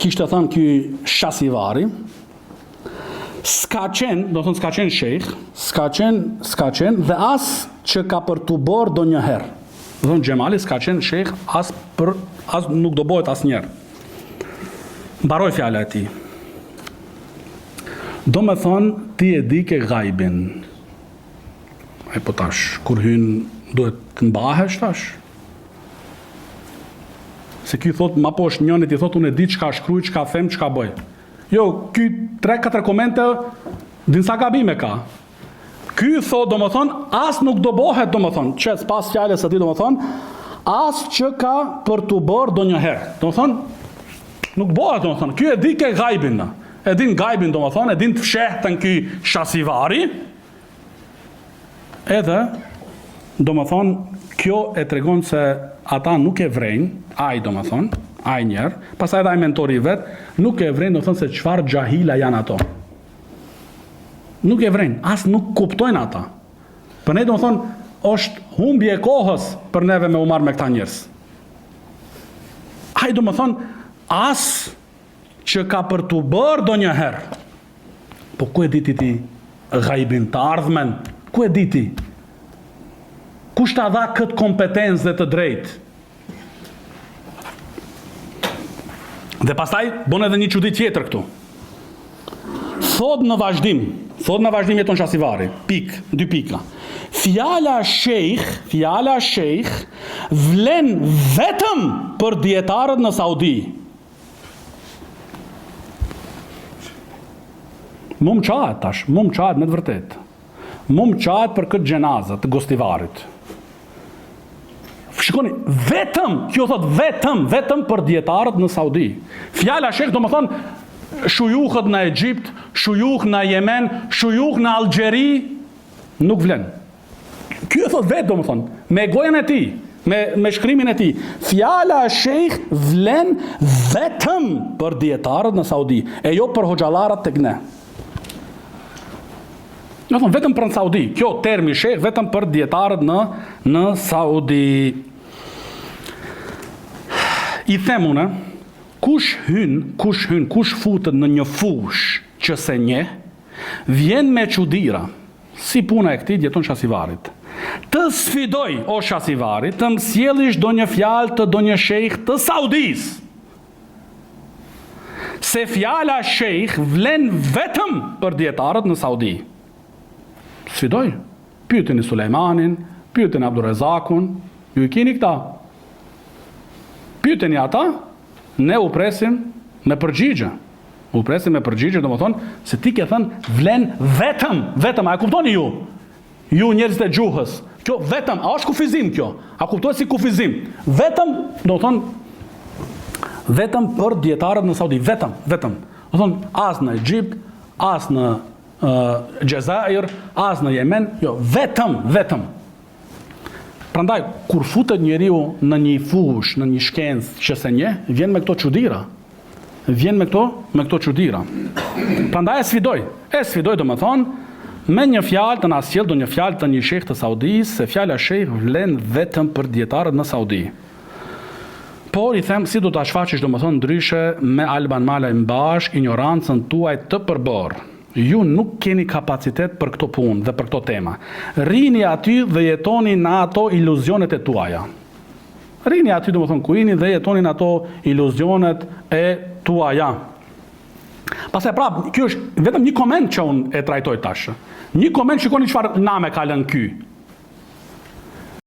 Kishte thënë ky Shasivari, s'ka qenë, do thonë s'ka qenë shejh, s'ka qenë, s'ka qenë dhe as që ka për t'u bërë ndonjëherë. Do thonë Xhemali s'ka qenë shejh as për as nuk do bëhet asnjëherë. Mbaroi fjala e tij. Do me thonë, ti e dike gajbin. E po tash, kur hyn, duhet të mbahesh tash? Se ky thot, ma poshtë njënit i thot, unë e di çka shkruj, çka them, çka bëj. Jo, ky 3-4 komente, din sa gabime ka. Ky thot, domethënë, as nuk do bëhet, domethënë, që pas fjalës së tij, domethënë, as që ka për t'u bërë ndonjëherë. Domethënë, nuk bëhet, domethënë, ky e dike gajbin, e din gajbin, domethënë, e din të fshehtën ky shasivari, Edhe, domethënë, kjo e tregon se ata nuk e vrejnë, ai domethënë, ai njerë, pastaj edhe ai mentori i vet, nuk e vrejnë, domethënë se çfarë xhahila janë ato. Nuk e vrejnë, as nuk kuptojnë ata. Për ne domethënë, është humbje e kohës për neve me u marrë me këta njerëz. Ai domethënë, as që ka për t'u bërë ndonjëherë. Po ku e di ti ti gajbin, të ardhmen? Ku e di ti? Kush ta dha këtë kompetencë dhe të drejtë? Dhe pastaj bën edhe një çudi tjetër këtu. Thot në vazhdim, thot në vazhdim Jeton Shasivari, pik, dy pika. Fjala shejh, fjala shejh vlen vetëm për dijetarët në Saudi. Mu më qahet tash, mu më qahet me të vërtetë. Mu më qahet për këtë xhenaze të Gostivarit. Shikoni, vetëm, kjo thot vetëm, vetëm për dijetarët në Saudi. Fjala shejh, domethonë, shujuhët në Egjipt, shujuh në Jemen, shujuh në Algjeri, nuk vlen. Ky e thot vetë, domethonë, me gojën e tij, me, me shkrimin e tij. Fjala shejh vlen vetëm për dijetarët në Saudi, e jo për hoxhallarët tek ne. Domethonë, vetëm për në Saudi. Kjo termi shejh vetëm për dijetarët në, në Saudi. I them unë, kush hyn, kush hyn, kush futet në një fushë që s'e njeh, vjen me çudira. Si puna e këtij Jeton Shasivarit. Të sfidoj, o Shasivari, të më sjellish ndonjë fjalë të ndonjë shejh të Saudisë! Se fjala shejh vlen vetëm për dijetarët në Saudi. Sfidoj. Pyeteni Sulejmanin, pyeteni Abdurrezakun, ju i keni këta. Pyeteni ata, ne u presim me përgjigje. U presim me përgjigje, domethënë se ti ke thënë vlen vetëm, vetëm, a e kuptoni ju? Ju njerëzit e gjuhës. Kjo vetëm, a është kufizim kjo? A kuptohet si kufizim? Vetëm, domethënë vetëm për dijetarët në Saudi, vetëm, vetëm. Domethënë as në Egjipt, as në uh, Xhezair, as në Jemen, jo, vetëm, vetëm. Prandaj kur futet njeriu në një fushë, në një shkencë që s'e njeh, vjen me këto çudira. Vjen me këto, me këto çudira. Prandaj e sfidoj. E sfidoj domethënë me një fjalë të na sjell ndonjë fjalë të një shejh të Saudisë, se fjala shejh vlen vetëm për dijetarët në Saudi. Por i them si do ta shfaqësh domethënë ndryshe me Alban Malajn bashkë injorancën tuaj të përbërë. Ju nuk keni kapacitet për këto punë dhe për këto tema. Rrini aty dhe jetoni në ato iluzionet e tuaja. Rrini aty domethënë ku jeni dhe jetoni në ato iluzionet e tuaja. Pastaj prap, kjo është vetëm një koment që unë e trajtoj tash. Një koment shikoni çfarë name ka lënë ky.